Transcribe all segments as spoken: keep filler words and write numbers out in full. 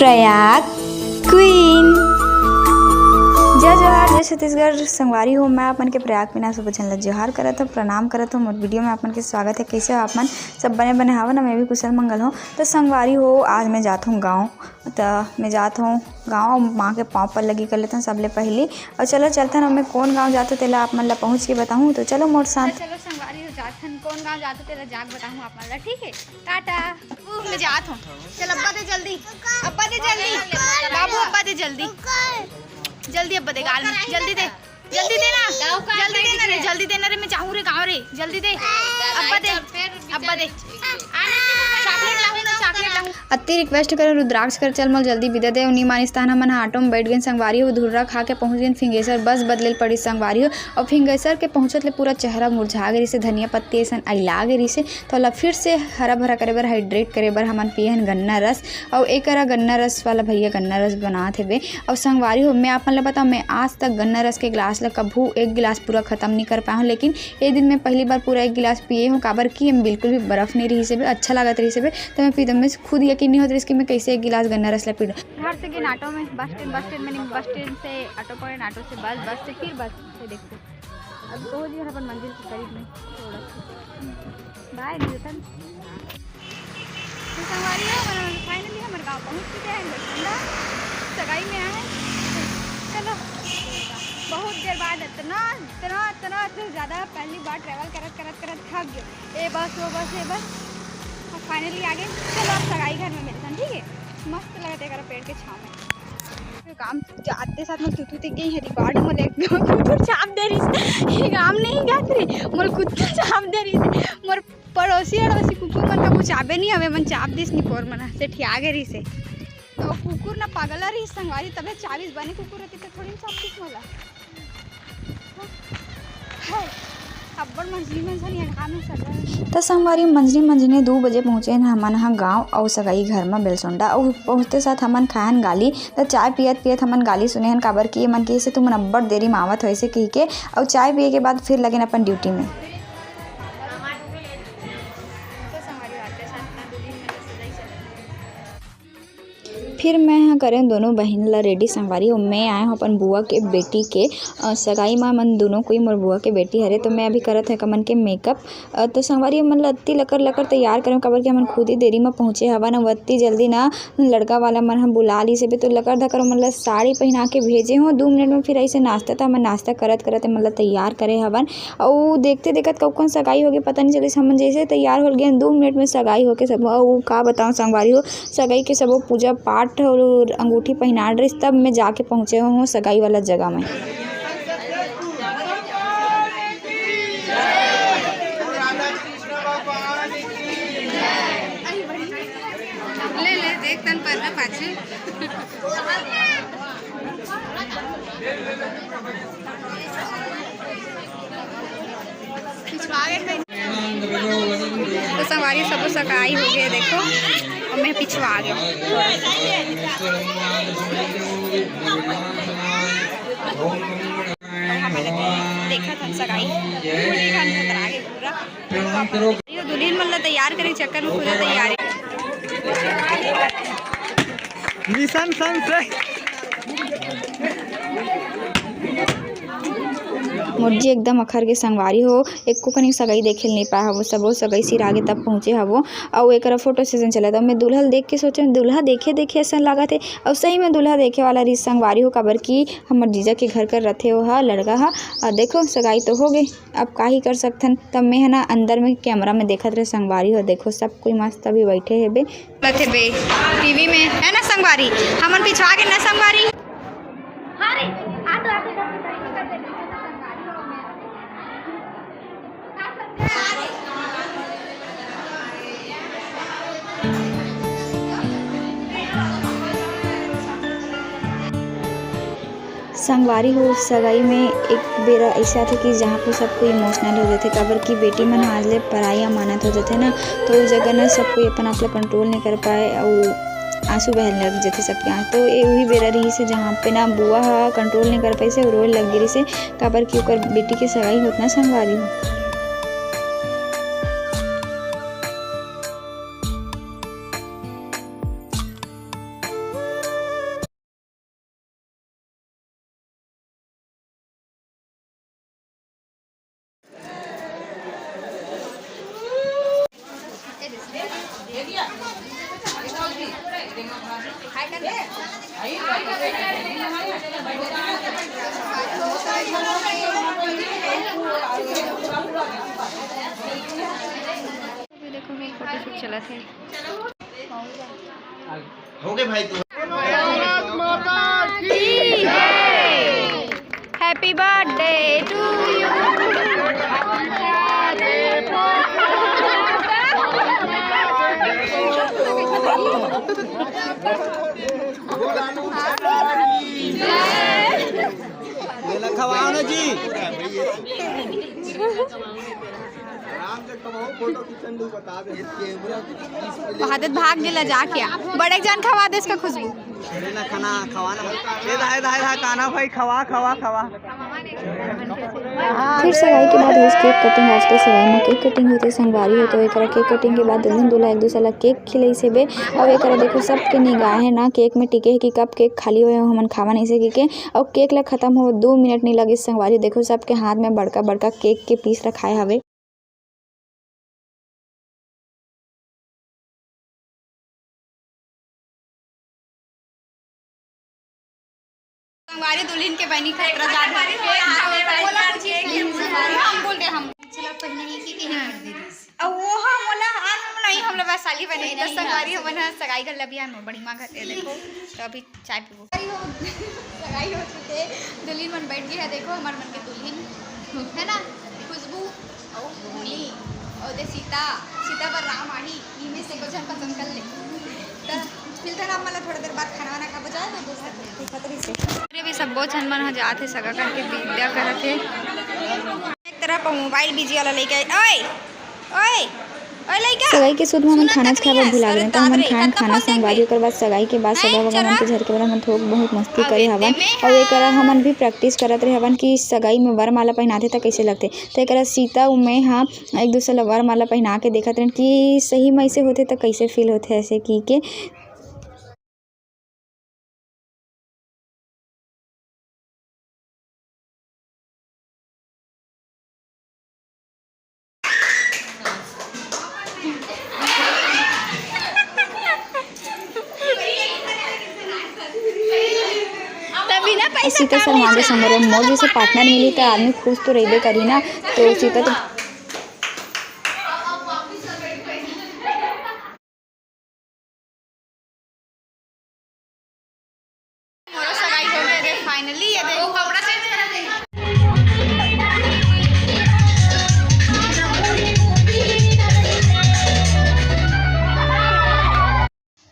Prayag queen. जय जोहार, जय छत्तीसगढ़। संगवारी हो, मैं अपन के प्रयाग क्वीन आप सब झन ला जोहार करत हूँ, प्रणाम करत हूँ। मोर वीडियो में अपन के स्वागत है। कैसे हो आप मन? सब बने बने हावो ना? मैं भी कुशल मंगल हूँ। तो संगवारी हो, आज मैं जात हूँ गाँव, तो मैं जात हूँ गाँव, माँ के पाँव पर लगी कर लेथन सबले पहली। और चलो चलथन, अब मैं कौन गाँव जात हूँ तेला आप मन ला पहुँच के बताहूँ। तो चलो मोर साथ। चलो संगवारी हो, जाथन कौन गाँव जात हूँ तेला जाके बताहूँ आप मन ला, ठीक है? टाटा। ऊ, मैं जात हूँ। चल अब्बा दे जल्दी, अब्बा दे जल्दी, बाबू अब्बा दे जल्दी, जल्दी अब्बा दे गाल में, जल्दी दे, जल्दी दे ना, जल्दी दे ना रे, जल्दी दे ना रे, मैं चाहूँ रे गाँव रे, जल्दी दे अब्बा दे, अब्बा दे। आ ना, चॉकलेट लाहूँ ना, चॉकलेट लाहूँ। अति रिक्वेस्ट करे रुद्राक्ष कर, चल मोल जल्दी बिदा दे। उनी मानिस तहन हमन ऑटो में बैठ गेन संगवारी हो, धुर्रा खा के पहुँच गेन फिंगेश्वर। बस बदले ल पड़ी संगवारी हो, और फिंगेश्वर के पहुँचत ले पूरा चेहरा मुरझा गे रिसे, धनिया पत्ती अइसन अइला गे रिसे। तो ओला फिर से हरा भरा करे बर, हाइड्रेट करे बर हमन पिए हन गन्ना रस। अउ एकरा गन्ना रस वाला भैया गन्ना रस बनात हेबे। अउ संगवारी हो, मैं आप मन ल बताऊँ, मैं आज तक गन्ना रस के गिलास ल कभू एक गिलास पूरा खत्म नहीं कर पाए हूँ, लेकिन ये दिन मैं पहली बार पूरा एक गिलास पिए हूँ, काबर कि हम बिल्कुल भी बर्फ नहीं रहिस हेबे, अच्छा लागत रहिस हेबे, तो मैं पी दम। मैं खुद यकीन नहीं होत रहिस कि मैं कैसे एक गिलास गन्ना रस ल पी डूँ। घर से गेन ऑटो में बस स्टैंड, बस स्टैंड में नहीं, बस स्टैंड से ऑटो पकड़ेन, ऑटो से बस, बस से फिर बस। ये देखो, अब पहुँच गए अपन मंजिल के करीब में, थोड़ा सा। बाय, मिलतन। तो संगवारी हो, हमन finally हमर गाँव पहुँच चुके हैं, बरसंडा सगाई में आए हैं। चलो, बहुत देर बाद इतना, इतना, इतना, इतना ज़्यादा पहली बार travel करत, करत, करत थक गए। ये बस, वो बस, ये बस, अब finally आ गए। चलो, अब सगाई घर में मिलतन, ठीक है? मस्त लगत है एकरा पेड़ के छाँव में। काम जाते साथ में तू, तू ते गई है, रिकॉर्ड में ले कुकुर चाप दे रही। ये काम नहीं जात रही, मोर कुत्ता चाप दे रही, मोर पड़ोसी अड़ोसी कुकुर मन का कुछ आबे नहीं हवे, मन चाप दिस नहीं पोर मन से ठिया गे रही से। तो कुकुर ना पागल रही संगवारी, तबे चालीस बने कुकुर रहती तो थोड़ी ना चाप दिस मोला। हाँ, अब्बड़ मंझनी मंझनी अंधार में सजा है। त संगवारी, मंझनी मंझनी दू बजे पहुँचे हन हमन ह गाँव अउ सगाई घर म बेलसोंडा। अउ पहुँचते साथ हमन खायन गाली, त चाय पियत पियत हमन गाली सुने हन, काबर कि ये मन कहिसे तुमन अब्बड़ देरी म आवत हो ऐसे कहिके। अउ चाय पिए के बाद फिर लगेन अपन ड्यूटी में। फिर मैं ह करें दोनों बहिन ला रेडी संगवारी हो। मैं आए हूँ अपन बुआ के बेटी के, अ, सगाई मा मन दोनों कोई मोर बुआ के बेटी हरे, तो मैं अभी करत हूँ एकर मन के मेकअप। अ, तो संगवारी हो, मन ला अत्ती लकर लकर तैयार करें, काबर कि हमन खुद ही देरी मा पहुँचे हवन। अउ अत्ती जल्दी ना लड़का वाला मन ह बुला ली से भी, तो लकर धकर मन ला साड़ी पहिना के भेजे हूँ। दू मिनट में फिर ऐसे नाश्ता था, हमन नाश्ता करत करत मन ला तैयार करे हवन। अउ देखते देखत कब कौन सगाई होगे पता नहीं चलिस। हमन जैसे तैयार हो गए, दू मिनट में सगाई होके सब, अउ का बताऊँ संगवारी हो, सगाई के सबो पूजा पाठ अउ अंगूठी पहिना रहिस, तब मैं जाके पहुँचे हूँ सगाई वाला जगह में। ले, ले, देख तन पर ना पाछे। तो संगवारी सबो सगाई हो गए, देखो, और मैं पिछवा गया थोड़ा सा। देखा था सगाई, पूरी घर में करा के पूरा। ये दुल्हन मन ला तैयार करे चक्कर में पूरा तैयारी। मिशन सन से। मोर जी एकदम अखर के संगवारी हो, एको कनी सगाई देखे ल नहीं पाए हवो, सबो सगाई सिर आगे तब पहुँचे हवो। अउ एकरा फोटो सेशन चलत, अउ मैं दूल्हा ल देख के सोचे, दूल्हा देखे देखे असन लागत हे। अउ सही में दूल्हा देखे वाला रहिस संगवारी हो, काबर कि हमर जीजा के घर कर रथे ओहा लड़का हा। अउ देखो, सगाई तो हो गई, अब का ही कर सकथन। तब मैं ह ना अंदर में कैमरा में देखत रहे संगवारी हो, देखो सब कोई मस्त अभी बैठे हेबे। बत हेबे टीवी में, है ना संगवारी, हमन पिछवा के ना संगवारी। हाँ रे, आ तो, आ तो, आ तो, आ तो, आ तो। संगवारी हो, सगाई में एक बेरा ऐसा आथे कि जहाँ पे सब कोई इमोशनल हो जाथे, काबर कि बेटी मन आज ले पराया मानत हो जाथे ना, तो उस जगह ना सब कोई अपन आप ला कंट्रोल नहीं कर पाए, अउ आंसू बहने लग जाथे सबके आंख। तो ये वही बेरा रहिस हे, जहाँ पे ना बुआ ह कंट्रोल नहीं कर पाइस हे, रोए लग गे रहिस हे, काबर कि ओकर बेटी के सगाई होत ना संगवारी हो। देखो, मेरी फोटो शूट चलत हे। हो गए भाई तू। Happy birthday to you. ये ला खवाओ ना जी। वहादत भाग गेला जाके, बड़े जान खवा दे इसका खुशबू। अरे ना खाना खवा ना। ए दाई, दाई, दाई, काना भाई, खवा, खवा, खवा। फिर सगाई के बाद होइस केक कटिंग। आजकल सगाई में केक कटिंग होथे संगवारी हो, तो एकरा केक कटिंग के बाद दुल्हन दूल्हा एक दूसरे ला केक खिलइस हेबे। अउ एकरा देखो, सबके निगाहें ना केक में टिके हे कि कब केक खाली होय, हमन खावा नहीं सके के। अउ केक ला खत्म हो दो मिनट नहीं लगिस संगवारी। देखो, सबके हाथ में बड़का बड़का केक के पीस रखाए हवे। संगवारी दुल्हन के बनी खतरा जात हे। बोला कुछ नहीं, संगवारी हम बोल दे, हम चला पहले ही की कहीं कर दे। अब वो हम बोला, हम नहीं, हम लोग वैशाली बने, तो संगवारी हमन ह सगाई घर लबिया में बड़ी माँ घर, ये देखो, तो अभी चाय पीबो। सगाई हो, सगाई हो चुके, दुल्हन मन बैठ गए है, देखो हमार मन के दुल्हन है ना, खुशबू। अउ होली, अउ दे सीता, सीता बर राम आही, इमे से को झन पसंद कर ले। त मिलथन आप मन ला थोड़ा देर बाद खाना वाना खाबो जाए तो दोस्त से। अरे अभी सब्बो झन मन ह जात हे सगा करके विदा करत हे। एक तरफ मोबाइल बिजी वाला लेके आए। ओए, ओए, ओए लइका। सगाई के सुध में हमन खाना खाए बर भुला गेन, त हमन खाएन खाना संगवारी। ओकर बाद सगाई के बाद सगा वगा मन के झरके बर हमन थोक बहुत मस्ती करे हवन। अउ एकरा हमन भी प्रैक्टिस करत रहे हवन कि सगाई में वरमाला पहिनाथे त कइसे लगथे। त एकरा सीता अउ मैं ह एक दूसरे ला वरमाला पहिना के देखत रहेन कि सही में अइसे होथे त कइसे फील होथे अइसे की के। तभी ना पैसा सीता कम शर्मा नहीं के संग रहे, मोर जैसे पार्टनर मिली त आदमी खुश तो रहिबे करी ना। तो सीता तो मोरो सगाई हो गए रे, finally ये देखो। कपड़ा चेंज करा दे।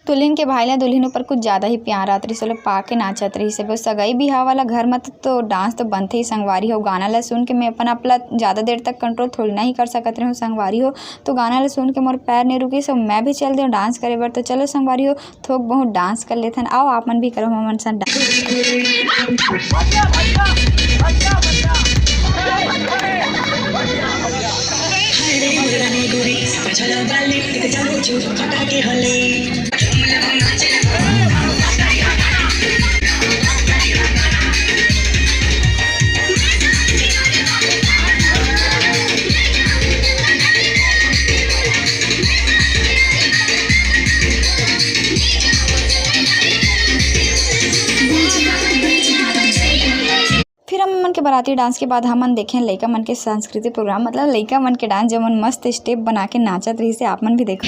दुल्हिन के भाई ला दुल्हिन ऊपर कुछ ज्यादा ही प्यार आत रहिस, ओला पा के नाचत रहिस। अब सगाई बिहाव वाला घर म त, तो डांस तो बनथे ही संगवारी हो। गाना ला सुन के मैं अपन आप ला ज्यादा देर तक कंट्रोल थोड़ी ना ही कर सकत रहूं संगवारी हो। तो गाना ला सुन के मोर पैर नहीं रुकिस, तो मैं भी चल देव डांस करे बर। तो चलो संगवारी हो, थोक बहुत डांस कर लेथन। आओ आप मन भी करो हमन सन डांस। फिर हम मन के बाराती डांस के बाद हमन देखें लइका मन के सांस्कृतिक प्रोग्राम, मतलब लइका मन के डांस, जमन मस्त स्टेप बना के नाचत रहिस हे। आप मन भी देखो।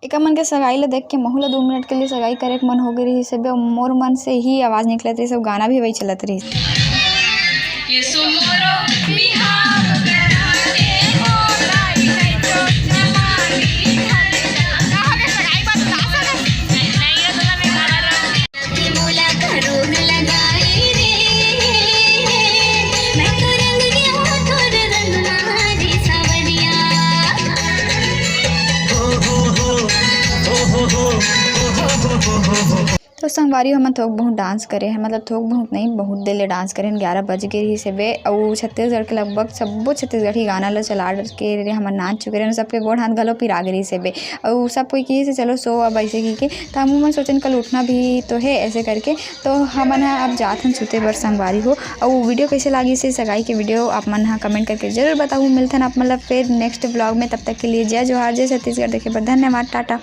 एकर मन के सगाई ला देख के महू ला दू मिनट के लिए सगाई करे के मन हो गे रिहिस हे बे। मोर मन से ही आवाज निकलत रिहिस हे, गाना भी वही चलत रिहिस। तो संगवारी हो, हमन थोक बहुत डांस करे हन, मतलब थोक बहुत नहीं, बहुत देर ले डांस करे हन। ग्यारह बज गे रहिस हेबे, अउ छत्तीसगढ़ के लगभग सब्बो छत्तीसगढ़ी गाना ल चला के रे हमन नाच चुके रहन। सबके गोड़ हाथ घलो पिरा गे रहिस हेबे, अउ सब कोई किहिस हे, "चलो सो अब," ऐसे कहिके। त हमू मन सोचन, "कल उठना भी तो हे," ऐसे करके। तो हमन ह अब जात हन सुते बर संगवारी हो। अउ वीडियो कैसे लागिस हे सगाई के वीडियो, आप मन ह कमेंट करके जरूर बताहू। मिलथन आप मन ल फिर नेक्स्ट ब्लॉग में, तब तक के लिए जय जोहार, जय छत्तीसगढ़। देखे बर धन्यवाद, टाटा।